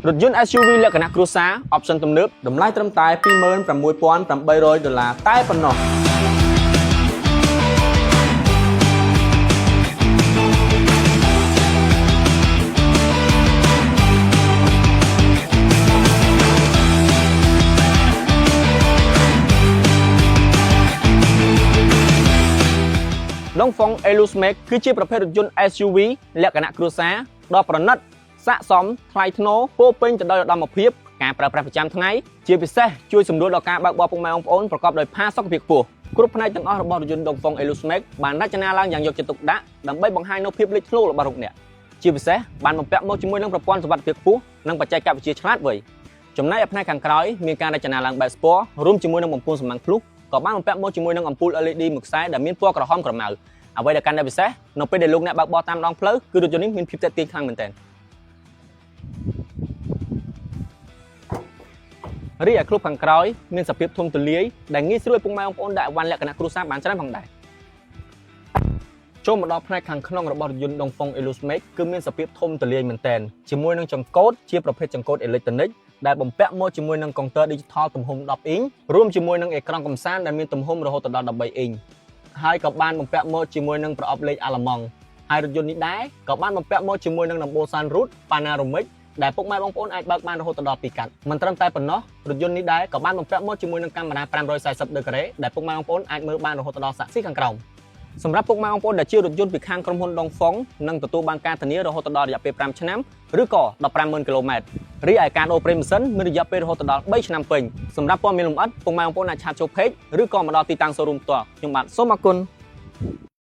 រថយន្ត SUV លក្ខណៈគ្រួសារ option ទំនើបតម្លៃត្រឹមតែ26,800ដុល្លារតែប៉ុណ្ណោះ Dongfeng Aeolus Max គឺជាប្រភេទរថយន្ត SUV លក្ខណៈគ្រួសារដ៏ប្រណិតស័ក្តិសមថ្លៃថ្នូរពោរពេញទៅដោយឧត្តមភាពការប្រើប្រាស់ប្រចាំថ្ងៃជាពិសេសជួយសម្រួលដល់ការបើកបរពុកម៉ែបងប្អូនប្រកបដោយផាសុកភាពខ្ពស់គ្រប់ផ្នែកទាំងអស់របស់រថយន្ត Dongfeng Aeolus Max បានរចនាឡើងយ៉ាងយកចិត្តទុកដាក់ដើម្បីបង្ហាញនូវភាពលេចធ្លោរបស់លោកអ្នកជាពិសេសបានបំពាក់មកជាមួយនឹងប្រព័ន្ធសុវត្ថិភាពខ្ពស់និងបច្ចេកវិទ្យាឆ្លាតវៃចំណែកឯផ្នែកខាងក្រោយមានការរចនាឡើងបែប sport រួមជាមួយនឹងបំពង់សំណាំងភ្លុះក៏បានបំពាក់មកជាមួយនឹងអំពូល LED មួយខ្សែដែលមានពណ៌ក្រហមក្រមៅអ្វីដែលកាន់តែពិសេសនៅពេលដែលលោកអ្នកបើកបរតាមដងផ្លូវគឺរថយន្តនេះមានភាពទាក់ទាញខ្លាំងមែនទែនរីឯក្លុបខាងក្រោយមានសភាពធំទូលាយដែលងាយស្រួលឲ្យពុកម៉ែបងប្អូនដាក់អីវ៉ាន់លក្ខណៈគ្រួសារបានច្រើនផងដែរចូលមកដល់ផ្នែកខាងក្នុងរបស់រថយន្ត Dongfeng Aeolus Max គឺមានសភាពធំទូលាយមែនទែនជាមួយនឹងចង្កូតជាប្រភេទចង្កូតអេឡិចត្រូនិកដែលបំពាក់មកជាមួយនឹងកុងទ័រ Digital ទំហំ10អ៊ីងរួមជាមួយនឹងអេក្រង់កំសាន្តដែលមានទំហំរហូតដល់13អ៊ីងហើយក៏បានបំពាក់មកជាមួយនឹងប្រអប់លេខអាឡឺម៉ង់ហើយរថយន្តនេះដែរក៏បានបំពាក់មកជាមួយនឹងដំបូល sunroof panoramic ដែលពុកម៉ែបងប្អូនអាចបើកបានរហូតដល់2កាត់មិនត្រឹមតែប៉ុណ្ណោះរថយន្តនេះដែរក៏បានបំពាក់មកជាមួយនឹងកាមេរ៉ា540ដឺក្រេដែលពុកម៉ែបងប្អូនអាចមើលបានរហូតដល់សាក់ស៊ីខាងក្រោមសម្រាប់ពុកម៉ែបងប្អូនដែលជារថយន្តពីខាងក្រុមហ៊ុន Dongfeng នឹងទទួលបានការធានារហូតដល់រយៈពេល5ឆ្នាំឬក៏150,000គីឡូម៉ែត្ររីឯការដូរប្រេងម៉ាស៊ីនមានរយៈពេលរហូតដល់3ឆ្នាំពេញសម្រាប់ព័ត៌មានលម្អិតពុកម៉ែបងប្អូនអាច chat ចូល page ឬក៏មកដល់ទីតាំង showroom ផ្ទាល់ខ្ញុំបាទសូមអរគុណ។